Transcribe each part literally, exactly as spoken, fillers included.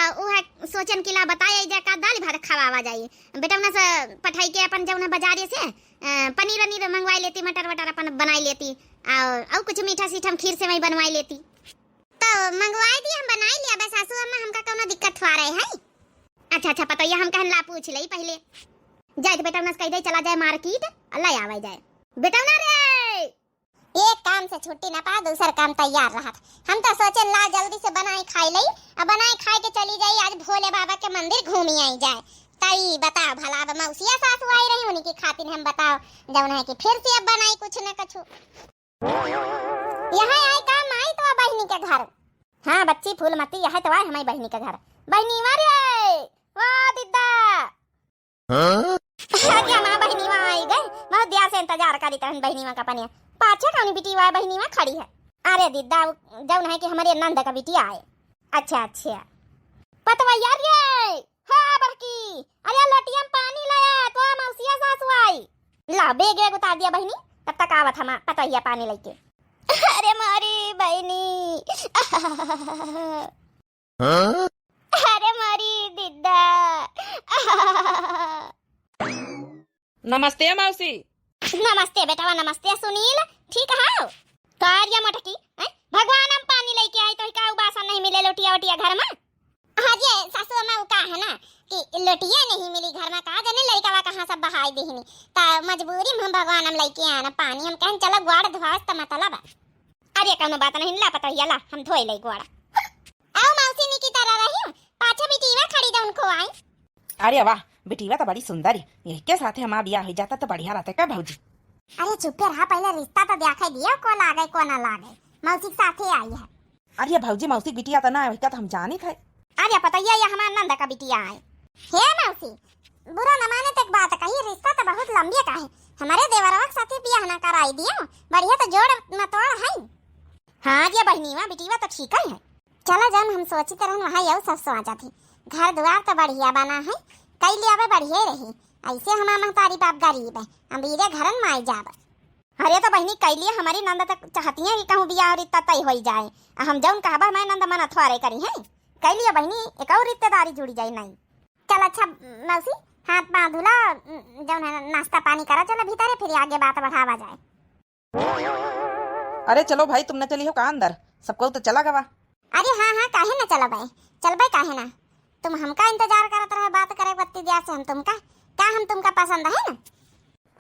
अउ उहे सोचेन कि ला बताए जा का दाल भात खवावा जाई। बेटवना से पठाई के अपन जौन है बाजारे से, अ, पनीर वनीर मंगवाई लेती, मटर वटर अपन बनाई लेती, अउ, अउ कुछ मीठा सीठा में खीर सेवई बनवाई लेती। तो मंगवाई दी, हम बनाई लिया, बस सासू अम्मा हमका कौनो दिक्कत हुआ रहे है। अच्छा, अच्छा, पतोहिया हम कहन ला पूछ लई पहिले। जाए तो बेटवना से कह दे, चला जाए मार्केट, अउ ले आवे जाए। बेटवना रे! एक काम से छुट्टी ना पाए, दूसर काम तैयार रहत। हम तो सोचे ला जल्दी से बनाई खाई लई, अब बनाई खाई के चली जाई, आज भोले बाबा के मंदिर घूमी आई जाए। तई बताओ भला, अब मौसिया सासू आई रही, उनकी खातिर हम बताओ, जौन है कि फिर से अब बनाई कुछ न कछु। यहाँ आई का माई तो बहिनी के घर? हाँ बच्ची फूलमती, यह तो आए हमारी बहिनी के घर। बहिनी वा रे, वा दिद्दा। हाँ? अरे हमार बहिनीवा आई गए, बहुत देर से इंतजार करी तहन बहिनीवा का पनिया। पाछे कौन बिटिया बहिनीवा खड़ी है? अरे दिद्दा, जौन है कि हमारे नंद का बिटिया आए। अच्छा, अच्छा। पतवैया रे, हाँ बड़की, अरे लोटिया में पानी लाया, तो मौसिया सासु आई। ला, बेग वेग उतार दिया बहिनी, तब तक आवत हमा पतवैया पानी लेके। अरे मारी बहिनी। हाँ? अरे मारी दिद्दा। नमस्ते मौसी। नमस्ते बेटवा, नमस्ते। सुनील, ठीक हौ? का रे मोटकी, हैं? भगवान हम पानी लेके आई तो का उ बासन नहीं मिले लोटिया वोटिया घर में? हाँ जी सासू अम्मा, उ का है ना कि लोटिया नहीं मिली घर में, का जाने लड़कवा कहाँ सब बहाई दिहनी, त मजबूरी में हम भगवान हम लेके आना पानी, हम कहन चलो ग्वाड़ धोस त मतलब। अरे कौनो बात नहीं, ला पतोहिया ला, हम धोई ले ग्वाड़। आओ मौसी निकी तरह रही हूँ, पाछे बिटिया खड़ी दे उनको आई। अरे वाह, बिटिया तो बड़ी सुंदर है, यही के साथे हमार बियाह हो जाता तो बढ़िया रहते का भौजी? अरे चुप्पे रहा, पहले रिश्ता तो देखे दियो, को लागे को ना लागे। मौसी के साथे आई है। अरे भौजी, मौसी बिटिया तो ना है, वही का तो हम जानित है। अरे पतोहिया, ये हमार नंद का बिटिया है। हे मौसी, बुरा न माने तो एक बात कही, रिश्ता तो बहुत लंबी का है, हमारे देवरवा के साथे बियाह ना कराई दियो, बढ़िया तो जोड़ मतोड़ है। हाँ जी बहिनीवा, बिटिया तो ठीक है। चला जौन हम सोचित रहन वहाँ यऊ सब सोचत ही। घर दुआर तो बढ़िया बना है, कई लियावे बढ़िया रही। ऐसे हमार महतारी बाप गरीब है, अमीरे घरन माई जाब। अरे तो बहिनी कई लिए हमारी नंद तक चाहती है कि कहूँ बियाह और इतना तय होई जाए। आ हम जौन कहबा हमारे नंद मना थोरे करी है। कई लिए बहिनी एक और रिश्तेदारी जुड़ी जाए नहीं। चल अच्छा मौसी, हाथ पाँव धुला, जौन है नाश्ता पानी करा, चला भीतरे फिर आगे बात बढ़ावा जाए। अरे चलो भाई, तुम न चली हो का अंदर? सबको तो चला गवा। अरे हाँ, हाँ, काहे न चलबे? चलबे काहे ना? तुम हमका इंतजार करत रहे, बात करे बत्ती दिया से हम तुमका, का हम तुमका पसंद है ना?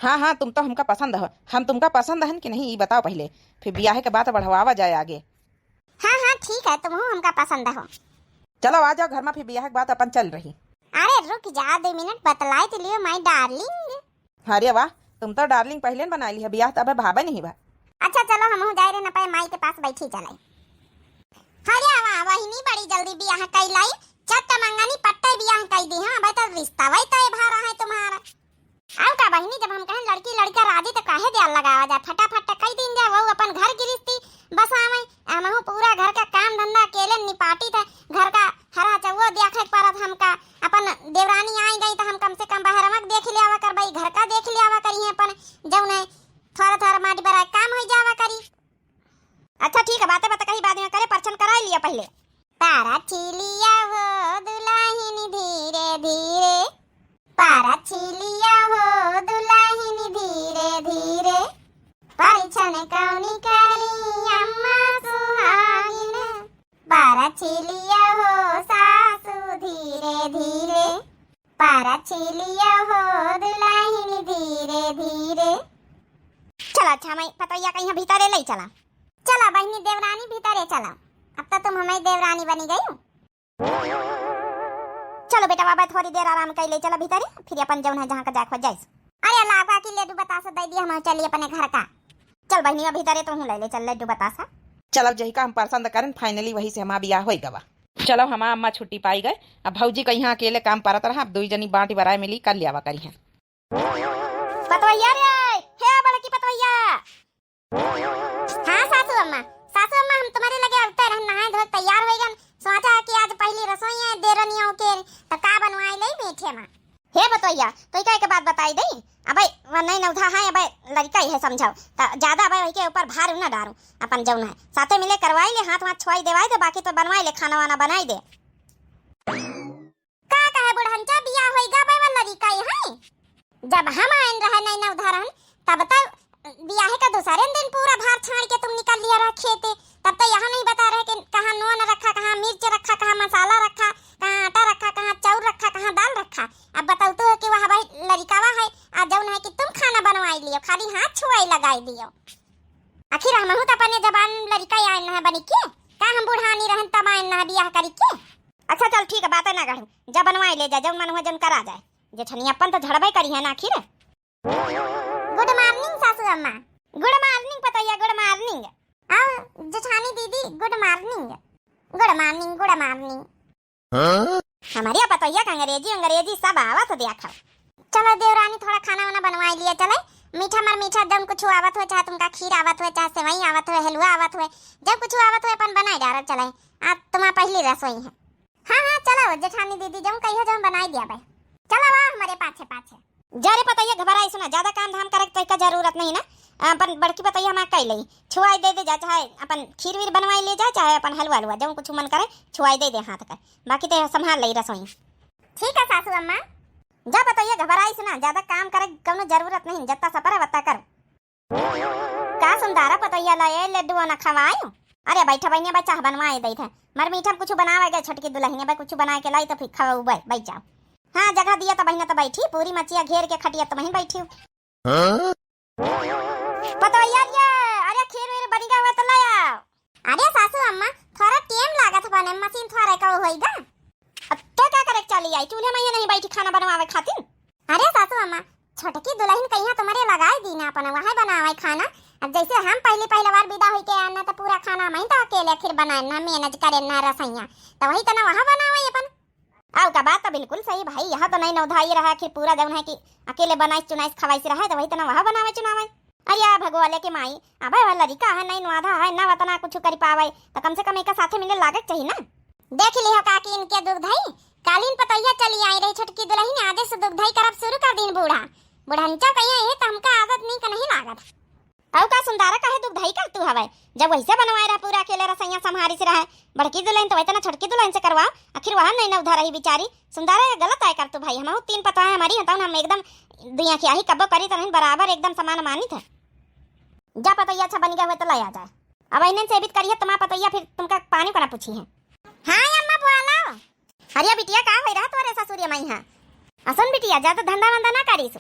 हाँ, हाँ, तुम तो हमका पसंद हो। हम तुमका पसंद हन कि नहीं, ई बताओ पहिले, फिर बियाहे के बात बढ़वावा जाए आगे। हाँ, हाँ, ठीक है, तुम हो हमका पसंद हो। चलो आ जाओ घर में, फिर बियाहे के बात अपन चल रही। अरे रुक जा, दो मिनट बतलाई तो लियो my darling। अरे वाह, तुम तो darling पहिले न बनाई ली है, बियाह तो अबे भावे नहीं बा। अच्छा चलो, हमहू जाए रे, न पाए माई के पास बैठी चलाई। अरे वाह, बहिनी बड़ी जल्दी बियाह कई लाई, जब त मंगनी पट्टे बियाह कई दी, हाँ भाई, तो रिश्ता वही तय भा रहा है तुम्हारा। अब का बहिनी, जब हम कहें लड़की लड़का राजी तो काहे द्यार लगावा जाए, फटाफट कई दिन जाए, वो अपन घर गिरस्ती बसावे, हमहू पूरा घर का काम धंधा अकेले निपाटी थे, घर का हरा चौवो देखे के परत हमका, अपन देवरानी आई गई तो हम कम से कम बहरमक देख लियावा करबई, घर का देख लियावा करी अपन, जौने थोड़ा थोड़ा माटी बड़ा काम हो जावा करी। अच्छा ठीक है, बातें बातें कही बाद में करे, परछन कराई लिया पहिले। पारा छिलिया हो दुलाहिन धीरे धीरे, पारा छिलिया हो दुलाहिन धीरे धीरे, परछन कौनी करी अम्मा सुहागिन, पारा छिलिया हो सासू धीरे धीरे, पारा छिलिया हो दुलाहिन धीरे धीरे। चला अच्छा, मैं पतोहिया कहीं भीतरे ले चला। चला बहिनी देवरानी भीतरे चला, अब तो तुम हमारी देवरानी बनी गई हो। चलो बेटा बाबा, थोड़ी देर आराम कर ले, चला भीतरे, फिर अपन जौन है जहाँ का जाए खोज जाइस। अरे लागा कि लड्डू बतासा दे दिया, हम चली अपने घर का। चल बहिनी, अभी तरे तू ले ले, चल लड्डू बतासा। चलो जही का हम पसंद करन, finally वही से हमार बियाह होई गवा। चलो हमार अम्मा छुट्टी पाई गए, अब भौजी का यहाँ अकेले काम परत रहा, अब दुई जनी बाँटी बराए मिली कर लियावा करी हैं। पतवैया रे, हे बड़की पतवैया। हाँ सासू अम्मा, सासू अम्मा हम तुम्हारे लगे अवते रहन, नहाए धोए तैयार होई गन, सोचा कि आज पहली रसोई है देरनियों के, तो का बनवाई ले मीठे में। हे बतोहिया, तो का एक बात बताई दई, अबे वो नहीं नौधा है, अबे लड़का ही है समझाओ, त ज्यादा अबे वही के ऊपर भार न डारू, अपन जौन है साथे मिले करवाई ले, हाथ वाथ छुआई देवाई दे, बाकी तो बनवाई ले, खाना वाना बनाई दे। जब हम आइन रहे नैना उधारन, तब तो बियाहे का दूसरे दिन पूरा भार छाड़ के तुम निकल लिया रहा खेते। तब तो यहाँ नहीं बता रहे कि कहाँ नून रखा, कहाँ मिर्च रखा, कहाँ मसाला रखा, कहाँ आटा रखा, कहाँ चाउर रखा, कहाँ दाल रखा। अब बताओ तो कि वह भाई लड़िकावा है, आ जौन है कि तुम खाना बनवाई लियो, खाली हाथ छुआई लगाई दियो। आखिर हमहू तो अपने जबान लड़िका आइन है बनी के, का हम बुढ़ानी रहन तब आइन है बियाह करी के। अच्छा चल ठीक है, बातें ना गढ़ू, जा बनवाई ले जा, जौन मन हुआ जौन करा जाए। जेठनिया अपन तो झड़बे करी है ना आखिर। Good morning सासू अम्मा। Good morning पतोहिया, good morning। आओ जेठानी दीदी, good morning। Good morning, good morning। हाँ? हमारे पतोहिया का अंग्रेजी, अंग्रेजी सब आवत है, देखो। चलो देवरानी, थोड़ा खाना वाना बनवाई लिया चले। मीठा मर मीठा जौन कुछ आवत हो, चाहे तुमका खीर आवत हो, चाहे सेवई आवत हो, हलवा आवत हो, जब कुछ आवत हो अपन बनाई डालो चले। आज तुम्हारा पहली रसोई है। हाँ, हाँ, चलो, जेठानी दीदी, जौन कहियो, जौन बनाई दिया भाई। चलो, आ, हमारे पाछे, पाछे। जा रे पतोहिया, घबराई सुना, ज्यादा काम धाम करे के तोहका जरूरत नहीं ना। अपन बड़की पतोहिया हमार कई लई, छुआई दे दे जा, चाहे अपन खीर वीर बनवाई ले जा, चाहे अपन हलवा हलवा, जौन कुछ मन करे, छुआई दे दे हाथ का, बाकी ते संभाल लई रसोई। ठीक है सासू अम्मा। जा पतोहिया, घबराई सुना, ज्यादा काम करे के कौनो जरूरत नहीं, जत्ता सपर है, वत्ता कर। का सुंदरा पतोहिया लाए लड्डू ना खवायो? अरे बैठा बहिनिया, बा चाह बनवाए दई थे। मर मीठा में कुछ बनावे गए छोटकी दुल्हनिया, बा कुछ बनाए के लाई तो फिर खवाऊ, बा बैठ जाओ। हाँ, जगह दिया तो बहिना तो बैठी, पूरी मचिया घेर के खटिया तो वहीं बैठी हूँ। हाँ? पतोहिया ये, अरे खीर वीर बन गया हुआ तो ले आओ। अरे सासू अम्मा, थोड़ा टेम लागत बने, मशीन थोड़ा का होइगा। अब तो क्या करे चली आई, चूल्हे में ये नहीं बैठी खाना बनवावे खातिर। अरे सासू अम्मा, छोटकी दुल्हन कहिया तुम्हारे लगाई दी ना अपन वहाँ बनावे खाना। अब जैसे हम पहली पहली बार विदा होई के आना तो पूरा खाना मैं तो अकेले आखिर बनाए ना, manage करे ना रसोइया, तो वही तना वहाँ बनावे अपन। आओ का बात तो बिल्कुल सही भाई, यहाँ तो नहीं नौधाई रहा आखिर पूरा जौन है कि अकेले बनाइस चुनाइस खवाइस रहा है, तो वही तना वहाँ बनावे चुनावे। अरे या भगवाले के माई, अबे वह लड़िका है, नहीं नौधा है, ना वतना कुछ करी पावे, तो कम से कम एक साथे मिले लागत चाहिए ना। देख लिहो काकी इनके दुख धई, कालीन पतोहिया चली आई रही छोटकी दुल्हन, आजे से दुख धई करब शुरू कर दीन बूढ़ा। बुढ़ंचा कहिया ये तो हमका आदत नहीं का नहीं लागत। अउ का सुंदरा काहे दुख धई कर तू हवे, जब वैसे बनवाए रहा पूरा अकेले रसोइया संभारी से रहे, बड़की दुल्हन तो वही तना छोटकी दुल्हन से करवाओ, आखिर वह नहीं नौधा रही बिचारी। सुंदरा ये गलत आए कर तू भाई, हमहू तीन पतोहे हमारी हैं, तौन हम एकदम दुइया खियाही कब्बो करी तनहिन बराबर एकदम समान मानित है। जा पतोहिया अच्छा बन गया हुआ तो ले आ जाए। अब इन्हें से बित करिए तुम्हारा पतोहिया फिर तुमका पानी को ना पूछी है। हाँ अम्मा बोलो। अरे बिटिया का होई रहा तोरे ससुरिया माई हाँ? आ सुन बिटिया ज्यादा धंधा वंधा ना करीस।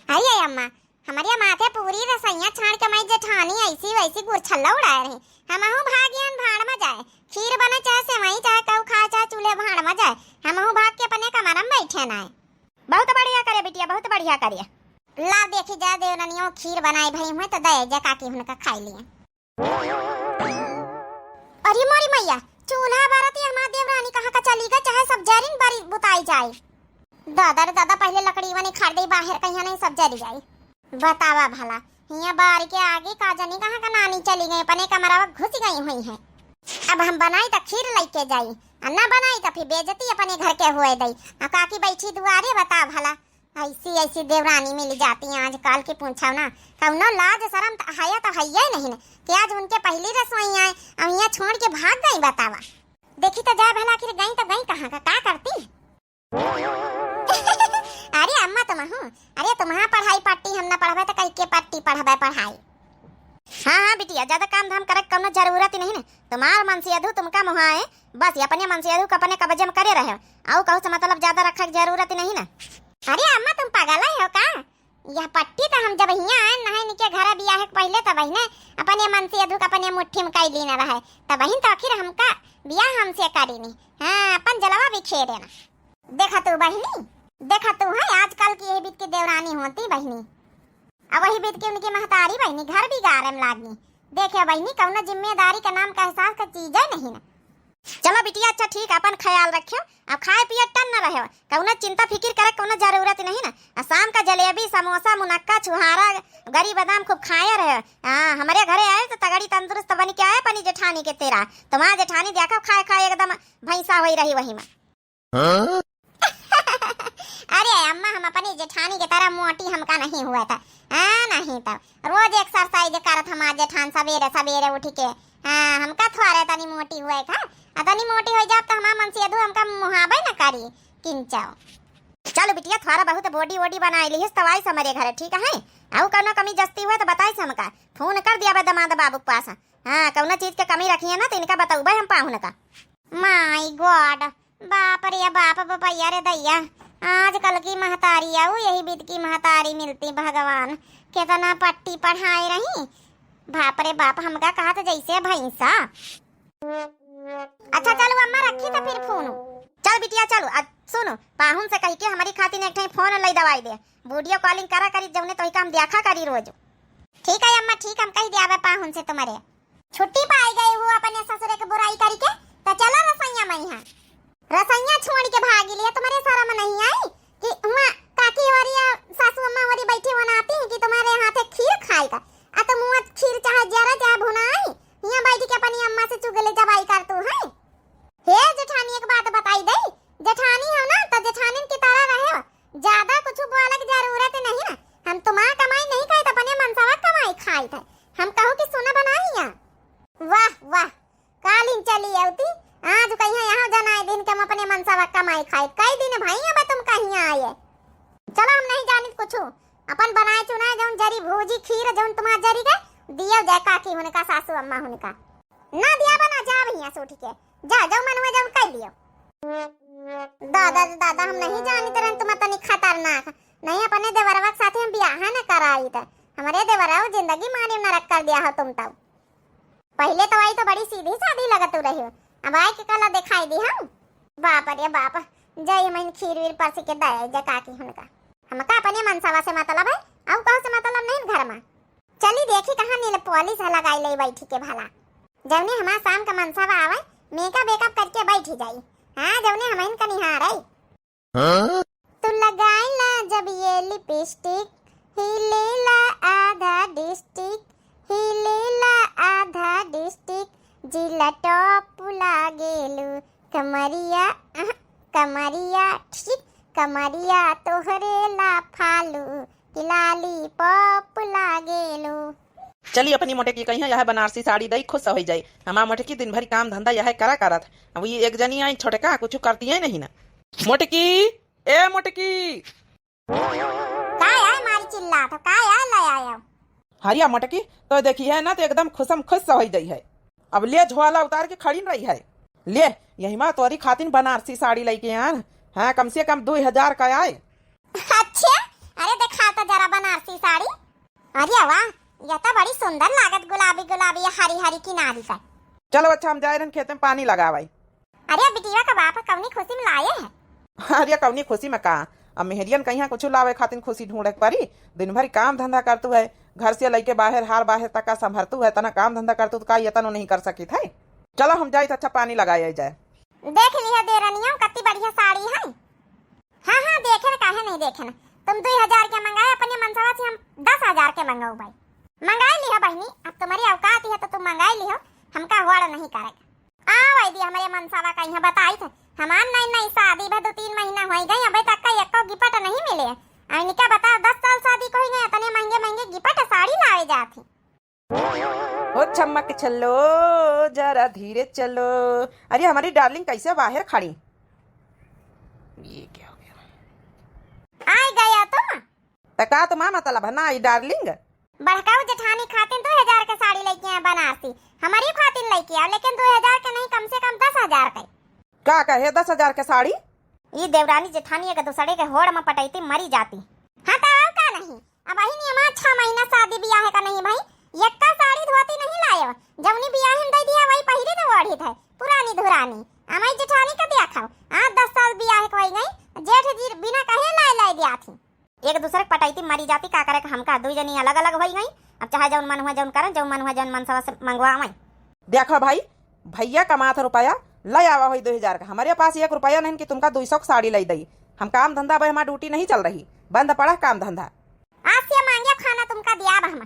अरे अम्मा, हमारे माथे पूरी रसोइया छाड़ के मैं जेठानी ऐसी वैसी गुरछल्ला उड़ाए रही। हमहू भागियन भाड़ में जाए, खीर बने चाहे सेवई चाहे कऊ खाए चाहे चूल्हे भाड़ में जाए, हमहू भाग के अपने कमरा में बैठे ना है। बहुत बढ़िया करे बिटिया, बहुत बढ़िया करे। ला देखी जा देवरनियो खीर बनाई भई हुए तो दे जा काकी हुनका खाई लिए। अरे मोरी मैया, चूल्हा बरत ये हमार देवरानी कहाँ का चली गई, चाहे सब जरिन बरी बुताई जाए। दादा रे दादा, पहले लकड़ी वनी खरीदे बाहर कहिया नहीं सब जरी जाए। बतावा भला, हिया बारी के आगे का जनी कहाँ का नानी चली गई, अपने कमरा में घुस गई हुई है। अब हम बनाई तो खीर लेके जाई, आ ना बनाई तो फिर बेइज्जती अपने घर के हुए दई। आ काकी बैठी दुआरे, बता भला, ऐसी ऐसी देवरानी मिल जाती हैं आजकल की, पूछो ना। कौनो लाज शरम तो हया तो हइये नहीं न, कि आज उनके पहली रसोई आए, अब यहाँ छोड़ के भाग गई, बतावा। देखी तो जाए भला, आखिर गई तो गई कहाँ का, का करती? अरे अम्मा तुम हूँ, अरे तुम्हारा पढ़ाई पट्टी हम ना पढ़बे तो कहीं के पट्टी पढ़बे पढ़ाई। हाँ, हाँ बिटिया, ज्यादा काम धाम करे के कौनो जरूरत ही नहीं ना। तुम्हार मनसेधू तुमका मुहाए, बस ये अपने मनसेधू के अपने कब्जे में करे रहे। आऊ कहू से मतलब ज्यादा रखे के जरूरत ही नहीं ना। अरे अम्मा, तुम पागल है हो का? यह पट्टी तो हम जब हियाँ आए ना है इनके घर बियाह के पहले, तब ही ने अपने मनसेधू के अपने मुट्ठी में कई लीन रहे, तब ही तो आखिर हमका बियाह हमसे करी नी। हाँ, अपन जलवा बिखेरे ना। देखा तू बहिनी, देखा तू है आजकल की यही बीत की देवरानी होती बहिनी। अब वही बीत के उनकी महतारी बहिनी घर बिगाड़े में लागी। देखे बहिनी, कौनो जिम्मेदारी का नाम का एहसास का चीज है नहीं ना। चलो बिटिया, अच्छा ठीक, अपन ख्याल रखियो, अब खाए पिए टन न रहो, कौनो चिंता फिकिर करे कौनो जरूरत नहीं ना। आ शाम का जलेबी, समोसा, मुनक्का, छुहारा, गरी बादाम खूब खाए रहो। हाँ, हमारे घरे आए तो तगड़ी तंदुरुस्त बन के आए अपनी जेठानी के तेरा। तुम्हारा जेठानी देखो खाए खाए एकदम भैंसा होई रही वही में। हाँ? अरे अम्मा, हम अपनी जेठानी की तरह मोटी हमका नहीं हुआ था। हाँ, नहीं तो रोज एक्सरसाइज करत हमार जेठान, सवेरे सवेरे उठ के। हाँ, हमका थोड़े तनी मोटी हुए था। आ तनी मोटी हो जाब तो हमार मनसेधू हमका मुहाबे न करी, किंचो। चलो बिटिया, थोड़ा बहुत body वोडी बनाइ लिहिस तो आइस हमरे घरे, ठीक है? अउ कउनो कमी जस्ती हुए तो बताइस हमका, फोन कर दिया बे दमाद बाबू के पास। हाँ, कउनो चीज के कमी रखिए ना तो इनका बतउबे हम पाहुन का। My God, बाप रे बाप, बपैया रे दैया, आजकल की महतारी आउ यही बिध की महतारी मिलती भगवान, केतना पट्टी पढ़ाए रही। बाप रे बाप, हमका कहत जैसे भैंसा। अच्छा चलो अम्मा, रखी तो फिर फोन। चल बिटिया चलो, आज सुनो, पाहुन से कहि के हमरी खातिर एक ठे फोन लइ दवाई दे, video calling करा करी, जउने तोहिका हम देखा करी रोज। ठीक है अम्मा, ठीक, हम कहि दियाबे पाहुन से तुम्हरे। छुट्टी पाइ गए हो अपने ससुरे के बुराई करिके, त चलो रसोइया मइहाँ। रसोइया छोड़िके भागि लिहे, तुम्हरे सरम नहीं आई कि हुआँ काकी ओरी या सासू अम्मा ओरी बैठी बनाती हैं कि तुम्हरे हाथे खीर खाए का। आ तुम हुआँ खीर चाहे जरा चाहे भुनाई, हियाँ बैठिके अपनी अम्मा से चुगली जबाई करतू है। हे जेठानी, एक बात बताई दई, जेठानी हो ना, त जेठानिन की तरह रहे, ज्यादा कुछ बोले की जरूरत नहीं ना। हम तुम्हार कमाई नहीं खाइत, अपने मनसवा कमाई खाइत है। हम कहू कि सुना बनाई या। वाह, वाह, कालिन चली अउती, आज कहिया यहाँ जनाए दिन के हम अपने मनसवा कमाई खाई। कई दिन भई अब तुम कहिया आए। चलो हम नहीं जानित कुछ, अपन बनाए चुनाए जौन जरी भूजी खीर जौन तुम्हार जरी के दियो जाए काकी हुनका, सासू अम्मा हुनका। ना दिया बना जा भैया से उठ के, जा, जौन मन हुआ जौन कह लियो। दादा रे दादा, हम नहीं जानित रहन तुम तनी खतरनाक। नहीं अपने देवरवा के साथे हम बियाह न कराइत। हमरे देवरवा जिंदगी मारे नरक कर दिया हो तुम तउ। पहिले तो आई तो बड़ी सीधी सादी लगत रही हो, अब आई के कला दिखाई दी हम। बाप रे बाप, जय मन खीर वीर परस के दे जा काकी हुनका। हमका अपने मनसवा से मतलब है, अउ कहू से मतलब नहीं घर में। चली देखी कहाँ नील पॉलिश लगाई ले बैठी के भला। जौने हमार शाम का मनसवा आवे, मेकअप वेकअप करके बैठी जाई। हाँ, जौने हमइन का निहारे। हाँ? तू लगाइला जब ये लिपस्टिक, हिलेला आधा डिस्ट्रिक्ट, हिलेला आधा डिस्ट्रिक्ट, जिला टॉप लागेलू, कमरिया, अह, कमरिया, ठीक, कमरिया तोहरे ला फालू, कि लॉलीपॉप लागेलू। चली अपनी मोटकी कहिया यह बनारसी साड़ी दई, खुश होइ जाई। हमार मोटकी दिन भरी काम धंधा यह करा करत। अब ये एक जनी आई छोटका, कुछ करती है नहीं ना। मोटकी, ए मोटकी। का है मारी चिल्लात हो, का है ले आयो? हरिया मोटकी, तो देखी है ना तो एकदम खुशम खुश होइ जाई है। अब ले झोला उतार के खड़ी रही है। ले, यही माँ तोरी खातिन बनारसी साड़ी लइके आन। हाँ, कम से कम दुई हजार का आए। अच्छा, अरे देखा तो जरा बनारसी साड़ी। अरे वाह, यह तो बड़ी सुंदर लागत, गुलाबी गुलाबी, हरी हरी किनारी का। चलो अच्छा, हम जाए रहन खेते में पानी लगावे। अरे बिटिया का बाप कौनी खुशी में लाए है? अरे कौनी खुशी में का, अब मेहरियन कहिया कुछ लावे खातिन खुशी ढूंढे के परी। दिन भर काम धंधा करतू है, घर से लइके बाहर, हार बाहर तक का संभरतू है, तना काम धंधा करतू तो का ये तनो नहीं कर सकित है? चलो हम जाइत अच्छा पानी लगाए जाए। देख लिहा देरनिया, कत्ती बढ़िया साड़ी है। हाँ, हाँ, देखे न, काहे नहीं देखे न। तुम दुई हजार के मंगाए, अपने मनसवा से हम दस हजार के मंगाऊ भाई। मंगाए लिहो बहिनी, अब तुम्हारी औकात है तो तुम मंगाए लिहो, हमका होड़ नहीं करे। आओ आई दी हमरे मनसवा का यहाँ बताई थे, हमार नई नई शादी भा दो तीन महीना होई गई, अबे तक का एको गिफ्ट नहीं मिले। आ इनका बताओ, दस साल शादी को होई गई, इतने महंगे महंगे गिफ्ट साड़ी लावे जात ही। ओ छमक छल्लो, जरा धीरे चलो। अरे हमारी डार्लिंग कैसे बाहर खड़ी? ये क्या हो गया? आ गया तुम? त का तुम्हार मतलब है ना आई डार्लिंग? बड़काऊ जेठानी खातिन दो हजार के साड़ी लइके आए बनारसी, हमारी खातिन लइके आओ, लेकिन दो हजार के नहीं, कम से कम दस हजार के। का कहे दस हजार के साड़ी? ई देवरानी जेठानी एक दूसरे के होड़ में पटैती मरी जाती। हाँ तो आओ का नहीं, अब अही नियमा छह महीना शादी बियाह का नहीं भाई, यक्का साड़ी धोती नहीं लायो, जौनी बियाह में दे दिया वही पहिरी तो ओढ़ी थे, पुरानी धुरानी। अमाई जेठानी का दिया खाओ, आज दस साल बियाह के होई गई, जेठ जी बिना कहे लाए लाए दिया थी। एक दूसरे के पटैती मरी जाती, का करे का हमका, दुई जनी अलग अलग होई गई। अब चाहे जौन मन हुआ जौन करन, जौन मन हुआ जौन मनसवा से मंगवावे। देखो भाई, भैया कमात रुपया ले आवा होई दो हजार का, हमारे पास एक रुपया नहीं कि तुमका दुई सौ की साड़ी ले दई। हम काम धंधा बे, हमार ड्यूटी नहीं चल रही, बंद पड़ा काम धंधा। आज से मांगे खाना तुमका दिया अब हम।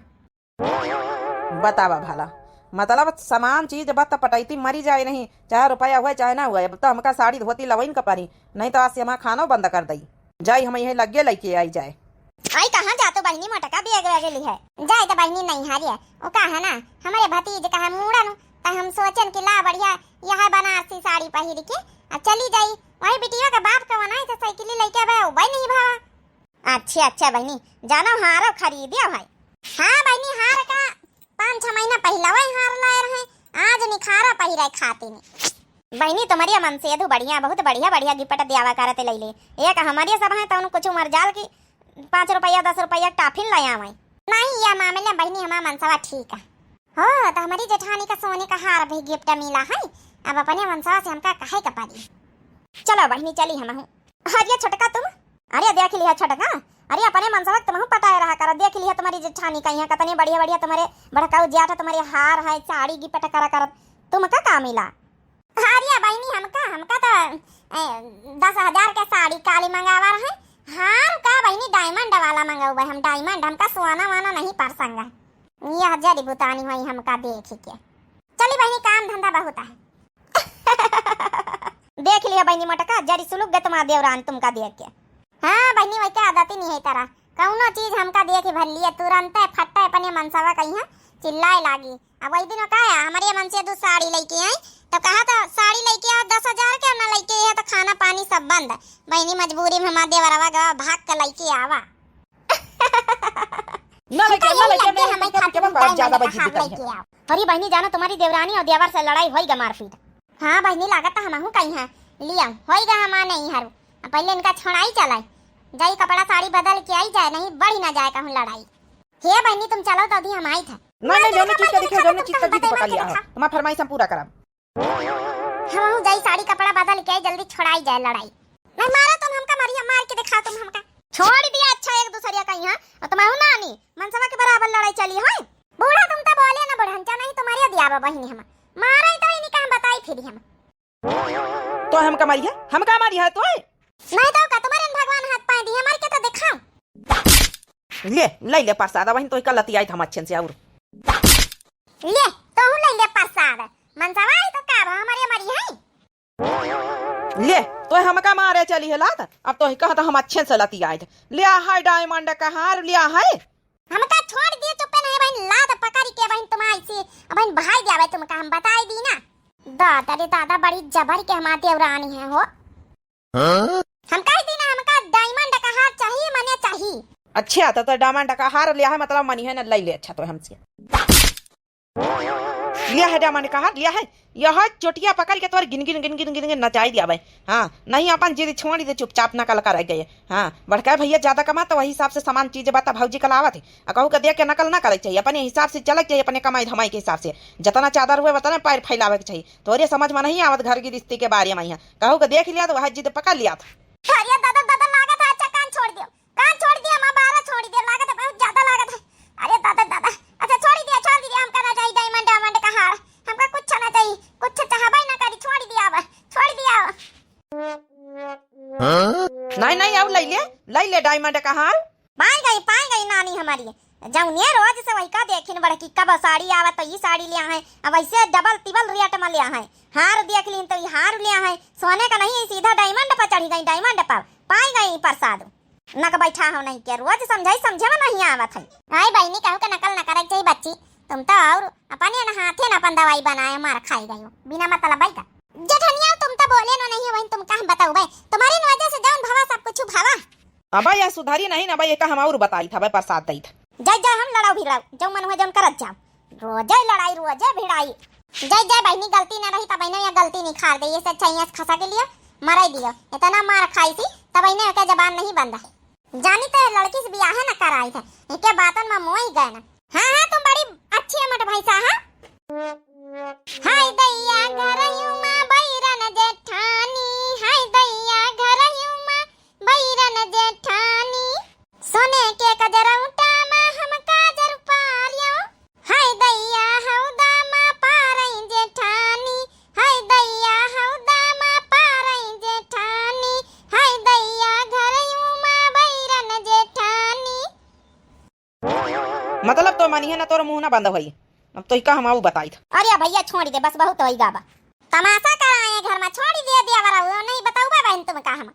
बतावा भला, मतलब सामान चीज बा त पटैती मरी जाए नहीं, चाहे रुपया हुए चाहे ना हुए, अब तो हमका साड़ी धोती लवइन का परी, नहीं तो आज से हमार खानो बंद कर दई। जाई हम यही लगे लइके आई जाए। आई कहाँ जातो बहिनी, मोटका बैग वैग लिहे? जाए तो बहिनी नहीं हारिया, वो का है ना, हमारे भतीज का है मूड़न, त हम सोचन कि ला बढ़िया यह बनारसी साड़ी पहिर के आ चली जाई। वही बिटिया के बाप का वनाई तो साइकिल लइके बे, वो बहिनी अच्छा, अच्छा बहिनी, जानो हारो खरीद्यो है। हाँ बहिनी, हार का पाँच छह महीना पहिलवा ही हार लाए रहे, आज निखारा पहिरे खातिर। बहिनी, तुम्हरिया मनसेधू बढ़िया, बहुत बढ़िया, बढ़िया gift दियावा करत लइले। एक हमरे सब हैं, तउन कुछ मरजाल की पाँच रुपया, दस रुपया टाफिन ले आवे। नहीं, या मामले में बहिनी, हमार मनसवा ठीक है। हो, तो हमरी जेठानी का सोने का हार भी gift मिला है। अब अपने मनसवा से हमका कहे का पड़ी। चलो बहिनी, चली हमहू। अरे छोटका तुम, अरे देख लिया छोटका, अरे अपने मनसवा तुमहू पटाए रहा कर। देख लिया तुम्हरी जेठानी का यहाँ कतने बढ़िया बढ़िया तुम्हरे बड़काऊ जियाठा तुम्हरे हार है, साड़ी gift करा करत, तुमका का मिला? अरे बहिनी, हमका, हमका तो, ए, दस हजार के साड़ी काली मंगावा रहे। हार का बहिनी, diamond वाला मंगउबे हम, diamond, हमका सोना वाना नहीं पसंद है। यह जड़ी बुतानी होई हमका देख के। चली बहिनी, काम धंधा बहुत है। देख लिया बहिनी मोटका, जरी सुलुक गए तुम्हार देवरान तुमका देख के। हाँ बहिनी, वही के आदत ही नहीं है तारा, कउनो चीज हमका देख भर लिए, तुरंते फट्टे अपने मनसवा कहीं चिल्लाए लागी। अब वही दिन का है, हमरे मनसेधू साड़ी लइके आई, तो कहा तो साड़ी लइके आओ दस हजार के, ना लइके है तो खाना पानी सब बंद। बहिनी मजबूरी में हमार देवरवा गवा भाग के लइके आवा। ना लइके, ना लइके, लगे ना, हमारे खातिर के बाद diamond ज्यादा का बजी हार करी है। लइके आओ। अरे बहिनी जानो, तुम्हारी देवरानी और देवर से लड़ाई होई गा मारपीट। हाँ बहिनी, लागत तो हमहू कहीं है, लिया होई गा हमार नहीं हरू। अब पहले इनका छोड़ाई चलाई, जाई कपड़ा साड़ी बदल के आई जाए, नहीं बढ़ी ना जाए कहूँ लड़ाई। हे बहिनी, तुम चलो तो अभी हम आई थे। नहीं, नहीं, जौने चीज का दिखे, जौने चीज का जिद पकड़ लिया है। हमार फरमाइश हम पूरा करब। हमहू जाई साड़ी कपड़ा बदल के आई, जल्दी छोड़ाई जाए लड़ाई। नहीं मारो तुम हमका, मारिया मार के दिखाओ तुम हमका। छोड़ दिया, अच्छा एक दूसरे का यहाँ, और तुम ना आनी, मनसवा के बराबर लड़ाई चली है। बूढ़ा तुम तो बोले ना बुढ़नचा, नहीं तुम्हारे दिया बहिनी हम। मारा ही तो इन्हीं का हम बताई फिर हम। तो हमका मारी है, हमका मारी है तो? नहीं तो का तुम्हारे भगवान हाथ पाए दिए, मार के तो दिखाओ। ले, ले, ले प्रसाद, वहीं तो इका लतियाई था मच्छन से और। ले, तोहू ले ले प्रसाद। मनसवा आई तो का भा हमारे मरी है? ले, तो हमका मारे चली है लात, अब तो कहा था हम अच्छे से लतियाई थे। लिया है diamond का हार, लिया है। हमका छोड़ दिए, चुप्पे नहीं बहिन, लात पकड़ के बहिन तुम आई सी, बहिन भाई जावे तुमका हम बताई दी ना। दादा रे दादा, बड़ी जबर के हमार देवरानी है हो। हाँ? हम कह दी ना, हमका diamond का हार चाहिए, मने चाहिए। अच्छा, तो, तो diamond का हार लिया है, मतलब मनी है ना, ले ले, अच्छा तो हमसे। लिया है diamond का हार, लिया है। यह चोटिया पकड़ के तोर गिन गिन गिन गिन गिन गिन नचाई दिया भाई। हाँ, नहीं अपन जिद छोड़ दे, चुपचाप नकल कर गए। हाँ, बड़का भैया ज्यादा कमा तो वही हिसाब से सामान चीज बता भौजी का लावत है। आ कहू के देख के नकल ना करे के चाहिए, अपने हिसाब से चले के चाहिए, अपने कमाई धमाई के हिसाब से। जितना चादर हुए उतने पैर फैलावे के चाहिए। तोरे समझ में नहीं आवत घर गृहस्थी के बारे में। यहाँ कहू के देख लिया तो वह जिद पकड़ लिया था। अरे दादा, दादा, लागत है, अच्छा कान छोड़ दियो, कान छोड़ दियो, हमार बारा छोड़ दियो, लागत है बहुत ज्यादा लागत है। अरे दादा, दादा, अच्छा छोड़ दिया, छोड़ दिया, हमका ना चाहिए diamond diamond का हार, हमका कुछ ना चाहिए, कुछ चाहबे ना करी, छोड़ दिया अब, छोड़ दिया अब। हाँ? नहीं, नहीं, अब ले ले, ले ले diamond का हार। पाई गई, पाई गई नानी हमारी। जौनिया रोज से वही का देखिन बड़की, कब साड़ी आवा तो ई साड़ी लिया है, अब ऐसे double तिबल rate में लिया है। हार देख लीन तो ई हार लिया है, सोने का नहीं, सीधा diamond पर चढ़ी गई, diamond पर। पाई गई प्रसाद। नक बैठा हो नहीं के, रोज समझाई, समझे में नहीं आवत है। आई बहिनी, कहू के नकल न करे के चाहिए बच्ची, तुम तो और अपने न हाथे न अपन दवाई बनाए, मार खाई गई हो, बिना मतलब का। जेठनिया, तुम तो बोले न नहीं हो, बहिन, तुम का हम बताऊ बे, तुम्हारी वजह से जौन भवा सब कुछ भवा। अबे यह सुधारी नहीं ना, अबे ये का हम और बताई था, अबे प्रसाद दई था। जय जय हम लड़ाऊ भिड़ाऊ, जो मन हुए जौन करत जाओ। रोजे लड़ाई, रोजे भिड़ाई। जय जय बहिनी, गलती ना रही तब इन्हें यह गलती निखार दे, ये से अच्छा यहाँ से खसा के लिए मराई दियो। इतना मार खाई सी तब इन्हें के जबान नहीं बंद है। जानी तो ये लड़की से बियाह न कराई थे, इनके बातन में मोई गए ना। हाँ हाँ, तुम बड़ी अच्छी अमट भैंसा है। हाय दैया घरयू मा बैरन जेठानी, हाय दैया घरयू मा बैरन जेठानी। सोने के कजरौटा मा हम काजर पारियो, हाय दैया हौदा मा पारई जेठानी, हाय दैया हौदा मा पारई जेठानी, हाय दैया घरयू मा बैरन जेठानी। मतलब तो मानिहे ना, तोर मुंह ना बंद होई। अब तो इका हम आऊ बताई था। अरे भैया छोड़ दे, बस बहुत होई गाबा। तमाशा कराए घर में, छोड़ दे दिया बरा, वो नहीं बताऊबा बहन तुम का हम।